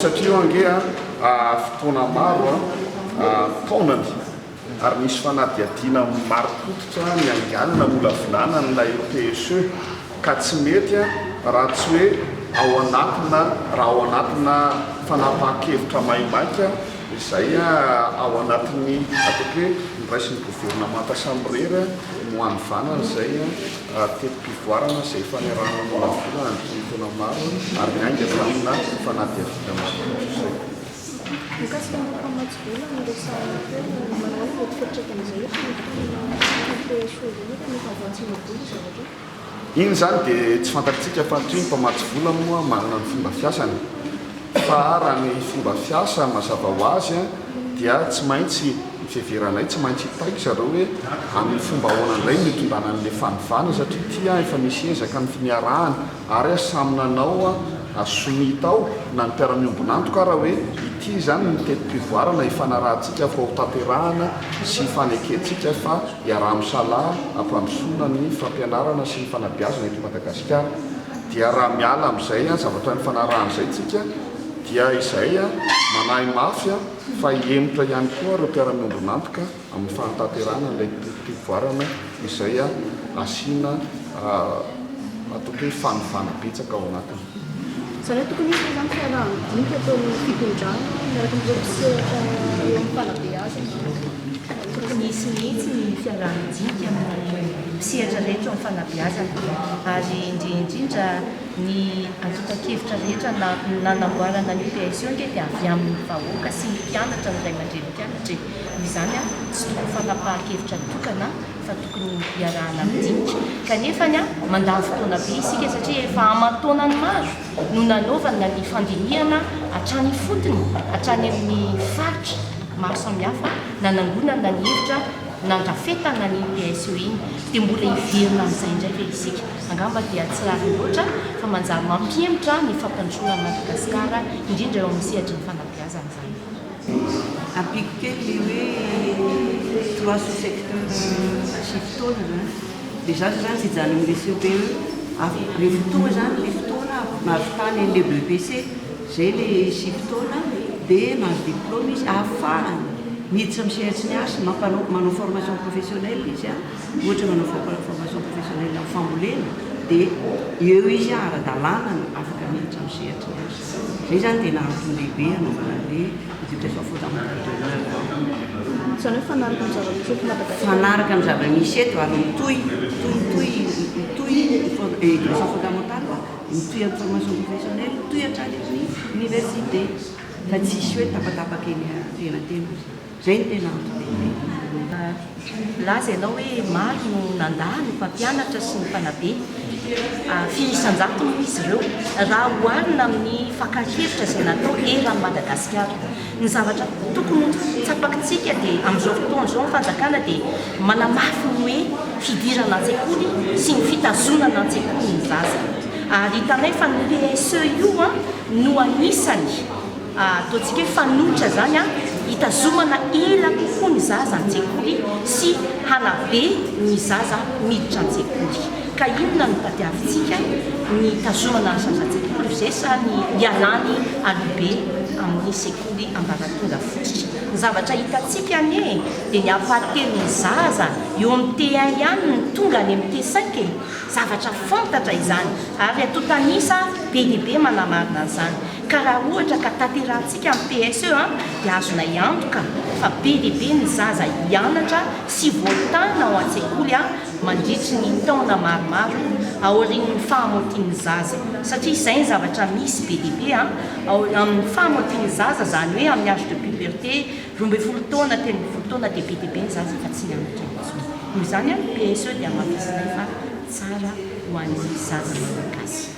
Satria io ange fotoana maro taonany ary nisy fanadihadiana marim-pototra niaingàna namolavolana an'ilay PSE ka tsy mety raha tsy hoe ao anatina raha ao anatina fanapahan-kevitra maimaika izay ao anatin'ny ataoko hoe noraisin'ny governemanta samirery no hanovana an'izay teti-pivoarana izay efa niarahana namolavola nandritra ny taona maro ary niainga tamina fanadihadiana marim-pototra izay. Mikasika ny mpamatsy vola no resahina teo, manao ahoana mety fiantraikan'izay eto amin'ny fitondrana PSE izay nefa efa voantsina vola io zavatra io? Iny izany dia tsy fantatsika fa satria ny mpamatsy vola moa manana ny fomba fiasany fa raha ny fomba fiasa mazava ho azy dia tsy maintsy ny fiheveranay tsy maintsy hitaiky zareo hoe amin'ny fomba ahoana indray no hitondrana an'ilay fanovana satria ity efa nisy ezaka ny niarahana ary samy nanao sonia tao na ny mpiara-miombon'antoka ara hoe ity izany ny teti-pivoarana ifanarahantsika fa ho tanterahana sy ifanekentsika fa Iaraha-misalahy hampandrosoana ny fampianarana sy ny fanabeazana eto Madagasikara. Dia raha miala amin'izay zavatra nifanarahana izay tsika dia izay manahy mafy fa hihemotra ihany koa ireo mpiara-miombon'antoka amin'ny fahatanterahana ilay teti-pivoarana izay asiana ataoko hoe fanovana betsaka ao anatiny. Izany hoe tokony hisy ve izany fiaraha-midinika ataon'ny fitondrana miaraka amin'ireo mpisehatra eo amin'ny fanabeazana? Tokony hisy mihitsy ny fiaraha-midinika amin'ny mpisehatra rehetra eo amin'ny fanabeazana ary indrindra indrindra ny antontan-kevitra rehetra nanamboarana ny PSE ange dia avy amin'ny vahoaka sy ny mpianatra, ny ray aman-dreny mpianatra e! Noho izany tsy tokony fanapahan-kevitra tokana fa tokony hiarahana midinika. Kanefa ny mandany fotoana be isika satria efa aman-taonany maro no nanaovana ny fandinihana hatrany ifotony, hatrany amin'ny faritra maro samihafa nanangonana ny hevitra nandrafetana ny PSE iny. Dia mbola hiverina amin'izay indray ve isika? Angamba dia tsy rariny loatra fa manjary mampihemotra ny fampandrosoana an'i Madagasikara, indrindra eo amin'ny sehatry ny fanabeazana izany. Ampiako kely le hoe trois sous secteur sivy taona zany, le zaza zany tsy hijanona amle CEPE rehefa tonga zany le fotoana mahavitany anle BEPC zay le sivy taona de mahazo diplôme izy ahafahany miditra am sehatry ny asa, mampanao manao formation professionnelle izy an, ohatra manao formation professionnelle am fambolena de eo izy ara-dalàna afaka miditra am sehatry ny asa. Zay zany tena antony lehibe hanaovana anle éducation fondamentale de 9 ans. Izany hoe mifanaraka amin'ny zava-misy eto Madagasikara. Mifanaraka amin'ny zava-misy eto ary mitohy, mitohy, mitohy, mitohy éducation fondamentale, mitohy amin'ny formation professionnelle, mitohy hatrany amin'ny université fa tsisy hoe tapatapaka eny antenatenany. Zay no tena anton-dehibe. Nilaza ianao hoe maro no nandà ny mpampianatra sy ny mpanabe. Firy isan-jatony moa izy ireo raha oharina amin'ny fakan-kevitra izay natao eran'i Madagasikara? Ny zavatra tokony ho tsapakintsika dia amin'izao fotoana izao ny fanjakana dia manamafy ny hoe fidirana an-tsekoly sy ny fitazonana an-tsekoly ny zaza. Ary hitanay fa ny PSE io no anisany Ataontsika hoe fanoitra izany hitazomana ela kokoa ny zaza an-tsekoly sy hanabe ny zaza miditra an-tsekoly. Ka inona no tadiavintsika? Ny hitazomana ny zaza an-tsekoly ve sa ny hialany aloha be amin'ny sekoly ambaratonga fototra? Ny zavatra hitantsika anie dia ny ampahatelon'ny zaza eo amin'ny T1 ihany no tonga any amin'ny T5 e! Zavatra fantatra izany ary antontan'isa be dia be manamarina an'izany. Ka raha ohatra ka tanterahantsika amin'ny PSE dia azonay antoka fa be dia be ny zaza hianatra sy voatana ao an-tsekoly mandritry ny taona maromaro aorian'ny fahamotian'ny zaza satria izay ny zavatra misy be dia be amin'ny fahamotian'ny zaza izany hoe amin'ny âge de puberté 12 taona, 13 taona dia be dia be ny zaza efa tsy mianatra intsony. Noho izany ny PSE dia hamafisinay fa tsara ho an'ny zaza malagasy.